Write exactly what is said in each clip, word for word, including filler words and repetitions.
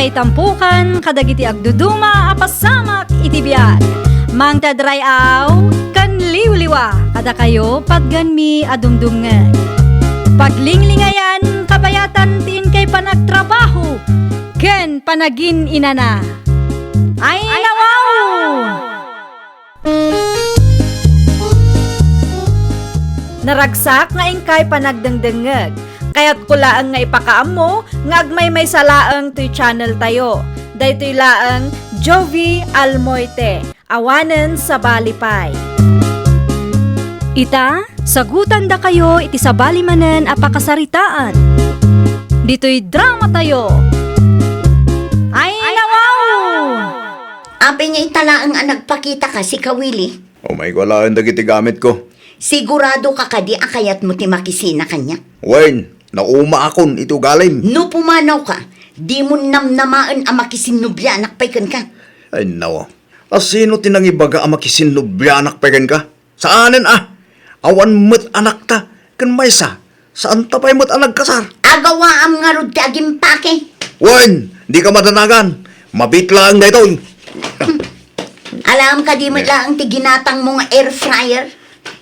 Itampukan kadagiti agduduma a pasamak iti biag. Mangted ray-aw ken liwliwa kadakayo patgenmi a dumdumngeg. Paglinglingayan, kabayatan ti inkay panagtrabaho ken panagin-inana. Ay, nawaw! Naragsak nga inkay panagdengdengngeg. Kayatko laeng nga ipakaammo nga agmaymaysa laeng toy channel tayo. Daytoy laeng Jovie Almoite, awanen sabali pay. Ita, sagutandakayo iti sabali manen a pakasaritaan. Ditoy drama tayo. Ay, nawaw! Apay nga ita laeng a nagpakitaka, sika Willie? Umayko laeng dagiti gamitko. Siguradoka kadi a kayatmo ti makisina kaniak? Wen, naumaakon iti ugalim. No pumanawka, dimo namnamaen a makisinnobianak pay kenka. Ay, nawa. A sino ti nangibaga a makisinnobianak pay kenka? Saanen a. Awan met anakta, ken maysa, saanta pay met a nagkasar. Agawaam ngarud ti agimpake. Wen, dika madanagan. Mabiit laeng daytoy. Alaem kadi met laeng ti ginatangmo nga air fryer?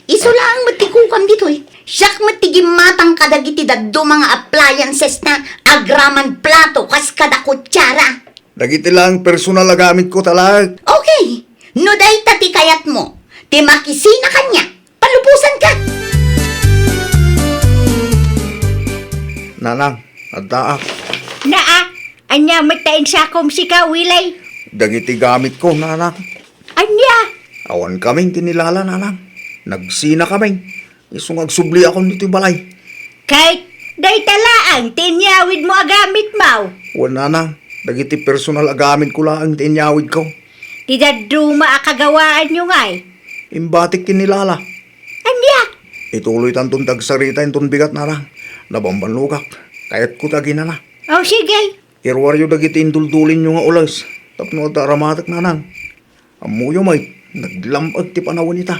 Isu laeng met ti kukam ditoy. Siak met ti gimmatang kadagiti dadduma nga appliances na agraman plato kas kada kutsara. Dagiti laeng personal a gamitko talaek. Okay. No dayta ti kayatmo, ti makisina kaniak, palubosanka. Nanang, addaak. Naa, ania met ta insakom sika, Willie? Dagiti gamitko, nanang. Ania? Awan kaming kinilala, nanang. Nagsina kaming. Isu nga agsubliakon ditoy balay. Ket dayta laeng ti inyawidmo a gamitmo? Wen, nanang, dagiti personal a gamitko laeng ti inyawidko. Ti dadduma a kagawaanyo ngay? Imbatik kinilala. Ania? Ituloytanton ti agsarita inton bigat, nanang. Nabambannogak. Kayatko ti aginana. O, sige. Iruaryo dagiti induldulinyo nga ules tapno adda aramatek, nanang. Ammoyo met, naglam-eg ti panawen ita.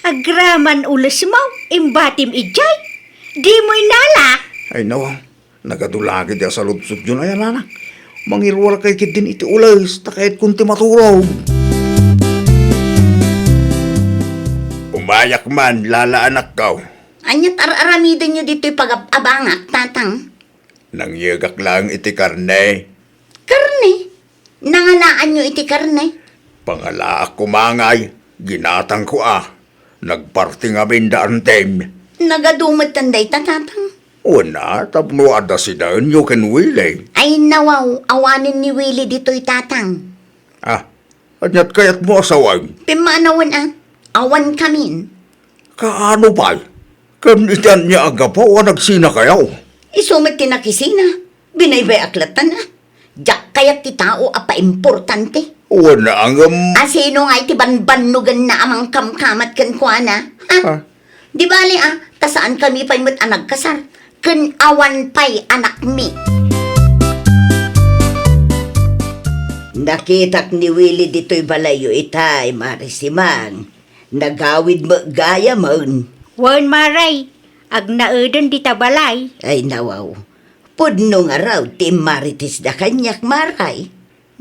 Agraman ulesmo, imbatim idiay? Dimo inala? Ay, nawa, nagadu la ketdi a saludsodyon aya, nanang. Mangiruarkay ketdin iti ules, ta kayatkon ti maturog. Umayak man, lala anakko. Ania ti ar-aramidenyo ditoy pagab-abangak, tatang? Nangyegak laeng iti karne. Karne? Nangalaanyo iti karne? Pangalaak koma ngay, ginatangko a. Nagparti ngamin da Antim. Nagadu metten dayta, tatang? Wen a, tapno adda sinaenyo ken Willie. Ay, nawaw, awanen ni Willie ditoy, tatang. Ah, aniat kayatmo a sawen? Pimmanawen a, awan kamin. Kaano pay? Ken iti ania a gapu a nagsinakayo? Isu met ti nakisina. Binaybay-ak latta a. Diak kayat ti tao a paimportante. Wen a ngem. A sino nga iti banbannogenna a mangkamkamat kenkuana? Ha? Ah. Di bale a, ta saankami pay met a nagkasar, ken awan pay anakmi. Nakitak ni Willie ditoy balayyo itay, Mare Simang. Nagawid met gayamen. Wen, Mare, agnaeden dita balay. Ay, nawaw. Pudno ngarud ti immarites da kaniak, Mare.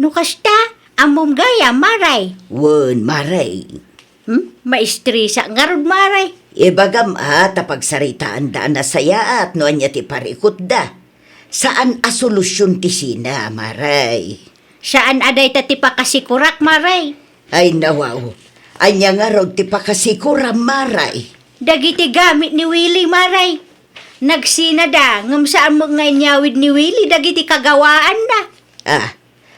No kasta, ammom gayam, Mare. Wen, Mare. Hmm? Maistresak ngarud, Mare. Ibagam a ta pagsaritaanda a nasayaat no ania ti parikutda. Saan a solusion ti sina, Mare. Saan a dayta ti pakasikurak, Mare. Ay, nawaw. Ania ngarud ti pakasikuram, Mare? Dagiti gamit ni Willie, Mare. Nagsinada, ngem saan met nga inyawid ni Willie dagiti kagawaanna. Ah,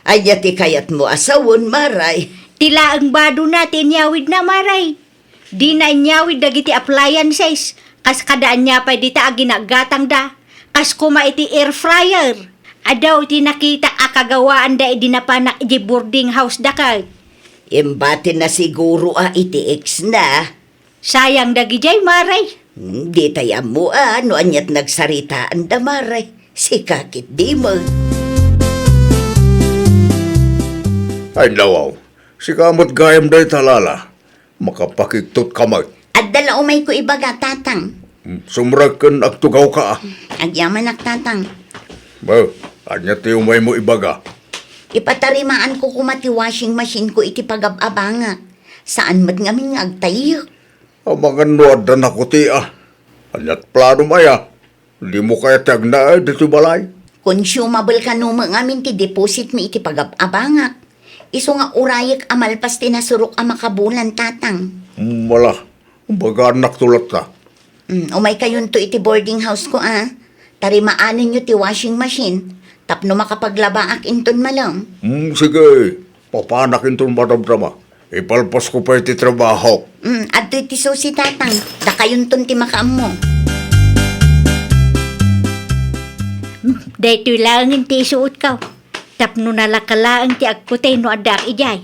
ania ti kayatmo a sawen, Mare? Ti laeng badona ti inyawidna, Mare. Dina inyawid dagiti appliances, kas kada ania pay dita a ginagatangda. Kas koma iti air fryer. Adu iti nakitak a kagawaanda idi napanak idiay boarding house da kay. Imbatinna siguro a iti ex na. Sayang dagidiay, Mare. Hmm, ditay ammo a no aniat nagsaritaanda, Mare. Sika ketdi met. Ay, nawaw. Sika met gayam dayta, lala. Makapakigtot ka met. Adda la umayko ibaga, tatang. Hmm, sumrek ken agtugawka a. Agyamanak, tatang. Be, ania ti umaymo ibaga? Ipatarimaanko koma ti washing machine ko iti pagab-abangak. Saan met ngamin nga agtalek. Amangan no adda nakuti a. Ania't planom aya? Dimo kayat ti agnaed ditoy balay? Consumable kano met ngamin ti deposit mi iti pagab-abangak. Isu nga urayek a malpas ti nasurok a makabulan, Tatang. Mala, bagannakto latta. Mm, umaykayonto iti boarding house ko, a. Tarimaanenyo ti washing machine tapno makapaglabaak inton malem. Mm, sige. Papanak inton madamdama. Ipalpasko pay ti trabaho. Mm, adtoy ti susi, Tatang. Dakayonton ti makaammo. Mm, daytoy laengen ti isuotko. Tapno nalaka laeng ti agkutay no addaak idiay.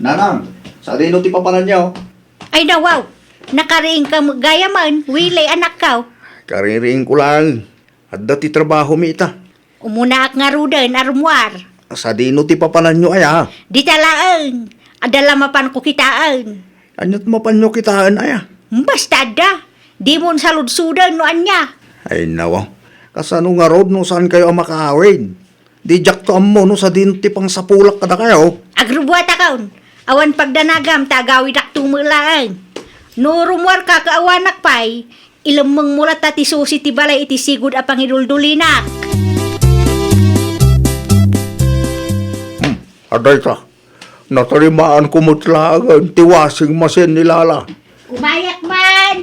Nanang, sadino ti papananyo? Ay, nawaw. Nakariingka met gayamen, Willie, anakko. Kaririingko laeng. Adda ti trabahomi ita. Umunaak ngaruden a rummuar. Sadino ti papananyo aya? Dita laeng. Adda la mapanko kitaen. Ania't mapanyo kitaen aya? Basta adda. Dimon saludsoden no ania. Ay, nawaw. Kasano ngarud no saankayo a makaawid? Diakto ammo no sadino ti pangsapulak kadakayo. Agrubbuatakon. Awan pagdanagam ta agawidakto met laeng. No rummuarka ket awanak pay, ilemmengmo latta ti susi ti balay iti sigud a pangiduldulinak. Hmm, adda ita. Natarimaanko met laengen ti washing machine ni Lala. Umayak man!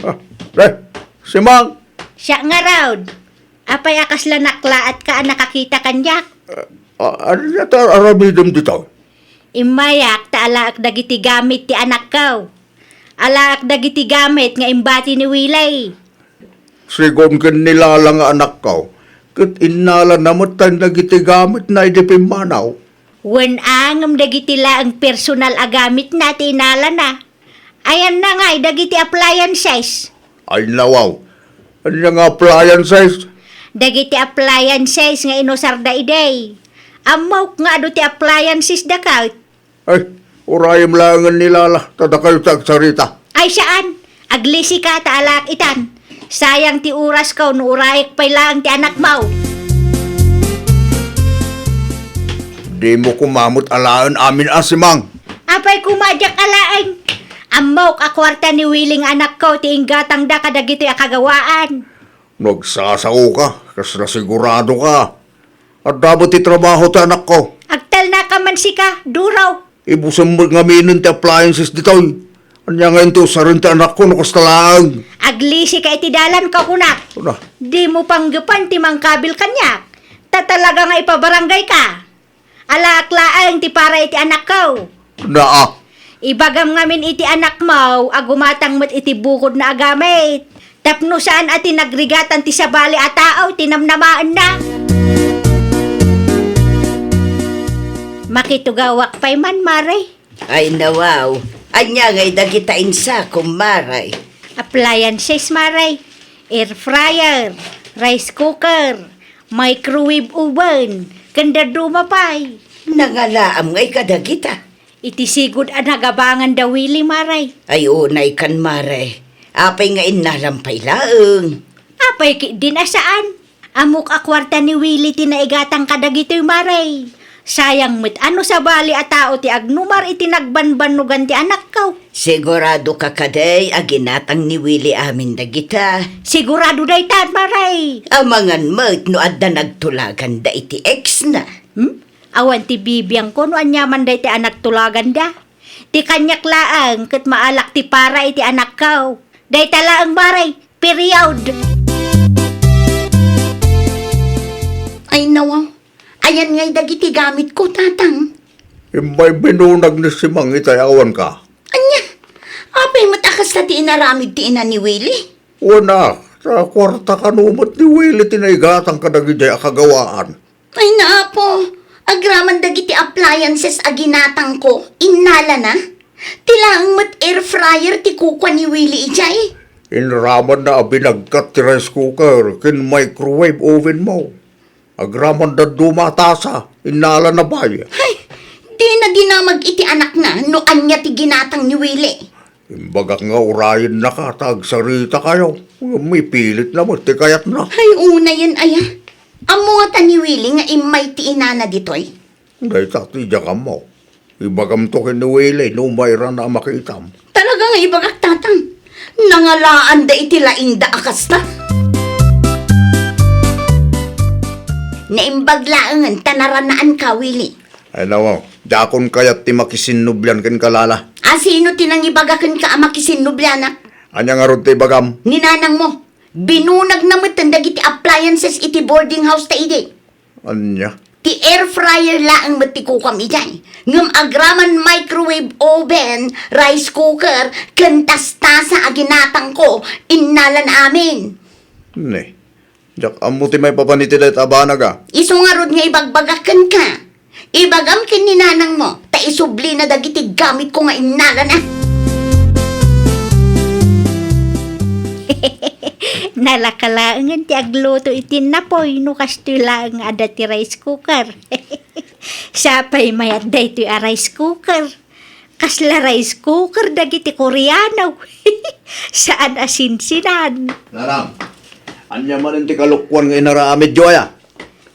Ah, eh, Simang! Siak ngarud. Apay a kasla naklaatka a nakakita kaniak? Ah, ah, ania ti aramidem ditoy? Immayak ta alaek dagiti gamit ti anakko. Alaek dagiti gamit nga imbati ni Willie. Sigun ken ni Lala nga anakko, ket innalana met dagiti gamitna idi pimmanaw. Wen a ngem dagiti laeng personal a gamitna ti inalana. Ayanna ngay dagiti appliances? Ay, nawaw. Ania nga appliances? Dagiti appliances nga inusarda idi. Ammok nga adu ti appliances da ket. Ay, urayem laengen ni Lala, ta dakayo ti agsarita. Ay, saan. Aglisika ta alaek itan. Sayang ti orasko no urayek pay laeng ti anakmo. Dimo koma met alaen amin a, Simang. Apay koma a diak alaen? Ammok a kuarta ni Willie nga anakko ti inggatangda kadagitoy a kagawaan. No agsasaoka, kasla siguradoka. Adda met ti trabaho ti anakko. Agtalnaka man sika, Duro. Ibusem met ngaminen ti appliances ditoy. Ania ngay ti usaren ti anakko no kasta laeng? Aglisika iti dalanko, kunak. Una. Dimo panggepan ti mangkabil kaniak. Ta talaga nga ipabarangayka. Alaek laeng ti para iti anakko. Naa. Ibagam ngamin iti anakmo a gumatang met iti bukodna a gamit. Tapno saan a ti nagrigatan ti sabali a tao ti namnamaenna. Makitugawak pay man, Mare. Ay, nawaw. Ania ngay dagita insakom, Mare? Appliances, Mare. Air fryer, rice cooker, microwave oven, ken dadduma pay. Nangalaam ngay kadagita? Iti sigud a nagabangan da Willie, Mare. Ay, unay kan, Mare. Apay nga innalam pay laeng? Apay ketdin a saan? Ammok a kuarta ni Willie ti naigatang kadagitoy, Mare. Sayang met a no sabali a tao ti agnumar iti nagbanbannogan ti anakko. Siguradoka kadi a ginatang ni Willie amin dagita? Sigurado dayta, Mare. Amangan met no adda nagtulaganda iti ex-na. Hmm? Awan ti bibiangko no aniaman dayta a nagtulaganda. Ti kaniak laeng ket maalak ti para iti anakko. Dayta laeng, Mare, period. Ay, nawaw. Ayan ngay dagiti gamitko, Tatang. Immay binunag ni Simang ita, awanka. Ania? Apay met a kasta ti inaramid ti ina ni Willie? Wen a, ta kuarta kano met ni Willie ti naigatang kadagidiay a kagawaan. Ay, Apo, agraman dagiti appliances a ginatangko, innalana. Ti laeng met air fryer ti kukua ni Willie idiay. Inramanna a binagkat ti rice cooker ken microwave oven mo. Agraman dadduma a tasa, innalana pay. Hay, dina dinamag iti anakna no ania ti ginatang ni Willie. Imbagak nga urayennaka ta agsaritakayo. Ngem ipilitna met ti kayatna. Hay, unayen aya. Ammo ngata ni Willie nga immay ti inana ditoy? Dayta ti diak ammo. Ibagamto ken ni Willie no mairana a makitam. Talaga nga ibagak, Tatang. Nangalaanda iti laingda a kasta. Naimbag laengen ta naranaanka, Willie. Ay, nawaw. Dakon kayat ti makisinnublian kenka, Lala. A, sino ti nangibaga kenka a makisinnublianak? Ania ngarud ti ibagam? Ni nanangmo. Binunagna metten dagiti appliances iti boarding house ta idi. Ania? Ti air fryer laeng met ti kukuam idiay. Ngem agraman microwave oven, rice cooker, ken tastasa a ginatangko, innalana amin. Ne, diak ammo ti maipapan iti dayta a banag a. Isu ngarud nga ibagbagak kenka. Ibagam ken ni nanangmo, ta isublina dagiti gamitko nga innalana. Nalaka laengen ti agluto iti napoy no kastoy laeng nga adda ti rice cooker. Sapay mayat daytoy a rice cooker. Kasla rice cooker dagiti Koreano. Saan a sinsinan. Nanang, ania manen ti kalokuan nga inaramidyo aya?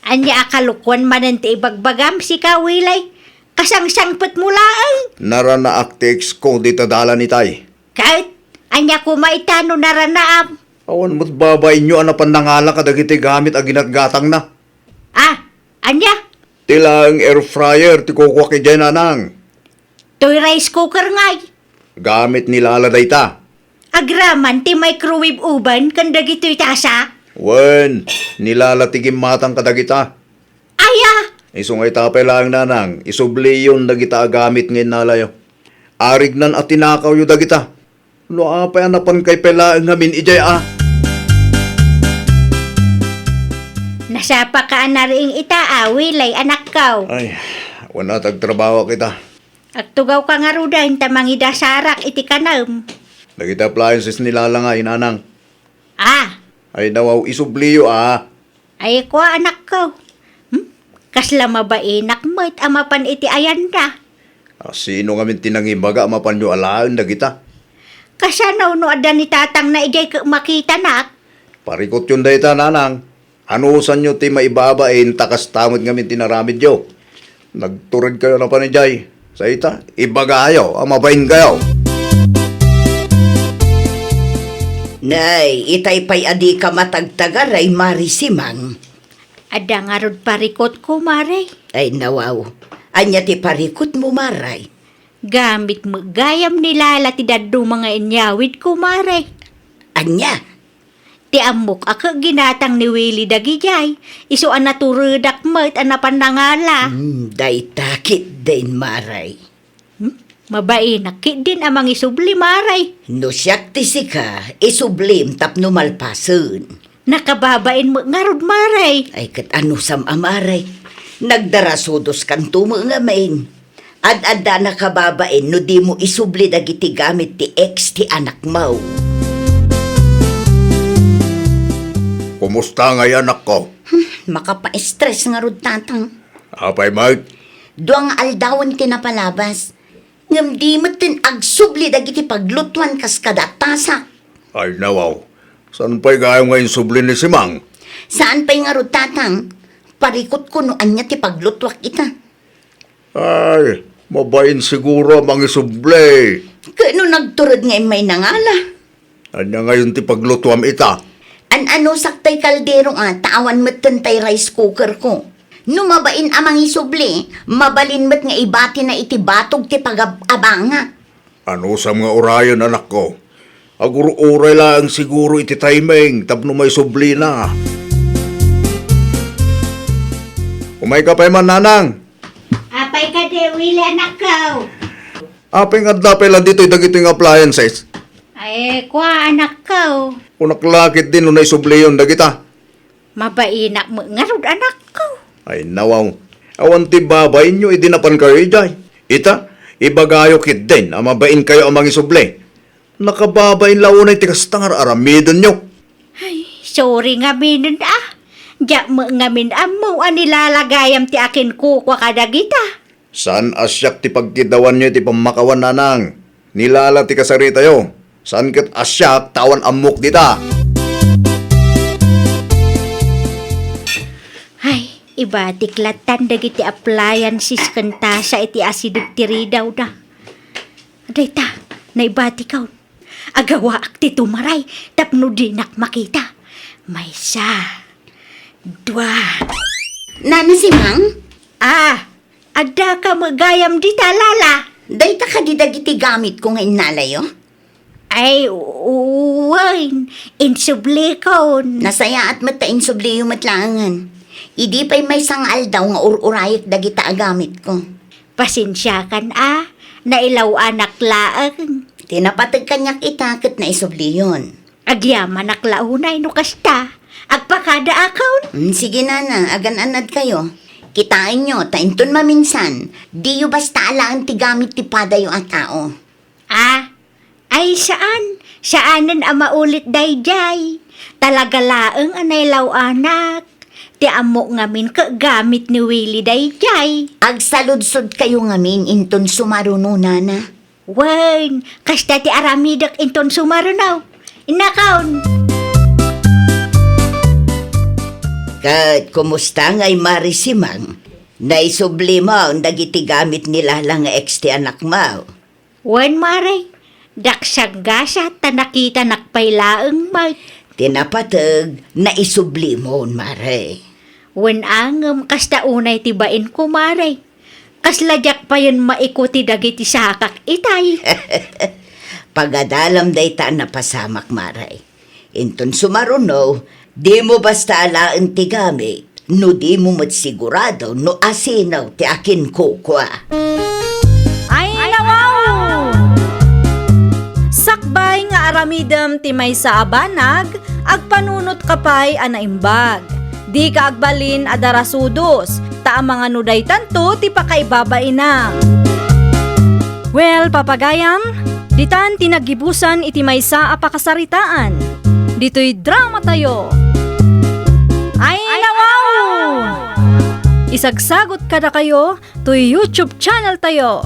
Ania a kalokuan manen ti ibagbagam, sika, Wilay? Kasangsangpetmo laeng. Naranaak ti ex ko dita dalan itay. Ket, ania koma ita no naranaam? Awan met babainyo a napan nangala kadagiti gamit a ginatgatangna. Ah, ania? Ti laeng air fryer ti kukuak idiay, nanang. Toy rice cooker ngay. Gamit ni Lala dayta. Agraman ti microwave oven ken dagitoy tasa? Wen, ni Lala ti gimmatang kadagita. Aya! Isu nga ita pay laeng, nanang, isubliyon dagita a gamit nga innalayo. Arignan a tinakawyo dagita. No apay a napan kay pay laeng ngamin idiay a? Nasapaka a nariing ita a, Wilay, anakko. Ay, awan a ti agtrabahoak ita. Agtugawka ngaruden ta mangidasarak iti kanem. Dagiti appliances ni Lala ngay, nanang. Ah! Ay, nawaw, isubliyo a. Ay, kua, anakko. Hmm? Kasla mabainak met a mapan iti ayanda. Ah, sino ngamin ti nangibaga a mapanyo alaen dagita? Kasano no adda ni tatangna idiay ket makitanak? Parikutyon dayta, nanang. Anusanyo ti maibabain ta kasta met ngamin ti naramidyo? Nagturedkayo a napan idiay. Sa ita, ibagayo a mabainkayo. Nay, itay pay a dika matagtagar ay Mari Simang. Adda ngarud parikutko, Mare. Ay, nawaw. Ania ti parikutmo, Mare? Gamit met gayam ni Lala ti dadduma nga inyawidko, Mare. Ania? Ti ammok a ket ginatang ni Willie dagidiay, isu a naturedak met a napan nangala. Hmm, dayta ketdin, Mare. Hmm? Mabainak ketdin a mangisubli, Mare. No siak ti sika, isublim tapno malpasen. Nakababain met ngarud, Mare. Ay, ket anusam a, Mare? Nagdarasudoskanto met ngamin. Ad-adda a nakababain no dimo isubli dagiti gamit ti ex ti anakmo. Kumusta ngay, anakko? Hmm, makapaestres ngarud, Tatang. Apay met? Dua nga aldawen ti napalabas. Ngem di metten agsubli dagiti paglutuan kas kada tasa. Ay, nawaw. Saan pay gayam nga insubli ni Simang? Saan pay ngarud, Tatang? Parikutko no ania ti paglutuak ita. Ay, mabain siguro a mangisubli. Ket no nagtured nga immay nangala? Ania ngayon ti paglutuam ita? An-anusak tay kaldero a, ta awan metten tay rice cooker ko. No mabain a mangisubli, mabalin met nga ibatina iti batog ti pagab-abangak. Anusam nga urayen, anakko? Agur-uray laeng siguro iti timing tapno maisublina. Umayka pay man, nanang. Apay kadi, Willie, anakko? Apay nga adda pay la ditoy dagitoy nga appliances? Ay, kua, anakko. Kunak la ketdin no naisubliyon dagita. Mabainak met ngarud, anakko. Ay, nawaw. Awan ti babainyo idi napankayo idiay. Ita, ibagayo ketdin a mabainkayo a mangisubli. Nakababain la unay ti kasta nga ar-aramidenyo. Ay, sorry ngaminen a. Diak met ngamin ammo a ni Lala gayam ti akinkukua kadagita. Saan a siak ti pagkiddawanyo iti pammakawan, nanang. Ni Lala ti kasaritayo. Saan ket a siak ta awan ammok dita. Ay, Ibatik lattan dagiti appliances ken tasa iti asideg ti ridawda. Dayta, naibatikon. Agawaak ti tumaray tapno dinak makita. Maysa, dua. Nana Simang? Ah, addaka met gayam dita, Lala? Dayta kadi dagiti gamitko nga innalayo? Ay, u-, wen, insublikon. Nasayaat met ta insubliyo met laengen. Idi pay maysa nga aldaw nga ur-urayek dagita a gamitko. Pasensiakan a, nailaw-anak laeng. Ti napateg kaniak ita ket naisubliyon. Agyamanak la unay no kasta. Agpakadaakon. Mm, sige, nana, agan-anadkayo. Kitaenyo, ta inton maminsan, diyo basta alaen ti gamit ti padayo a tao. Ah, ay saan. Saanen a maulit daydiay. Talaga laeng a nailaw-anak. Ti ammok ngamin ket gamit ni Willie daydiay. Agsaludsodkayo ngamin inton sumaruno, nana. Wen, kasta ti aramidek inton sumaruno. Innakon. Ket kumusta ngay Mare Simang? Naisublimon dagiti gamit ni Lala nga ex ti anakmo? Wen, Mare. Daksanggasa ta nakitanak pay laeng met. Ti napateg, naisublimon, Mare. Wen a ngem kasta unay ti bainko, Mare. Kasla diak payen maikuti dagiti sakak itay. Pagadalam dayta a napasamak, Mare. Inton sumaruno, dimo basta alaen ti gamit, no dimo met sigurado no asino ti akinkukua. Ay, nawaw! Sakbay nga aramidem ti maysa a banag, agpanunotka pay a naimbag. Dika agbalin a darasudos, ta amangan no daytanto ti pakaibabainam. Well, papagayam, ditan ti naggibusan iti maysa a pakasaritaan. Ditoy dramatayo. Ay, nawaw! Isagsagot kadakayo toy YouTube channel tayo,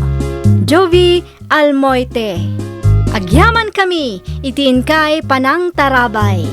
Jovie Almoite. Agyaman kami iti inkay panangtarabay.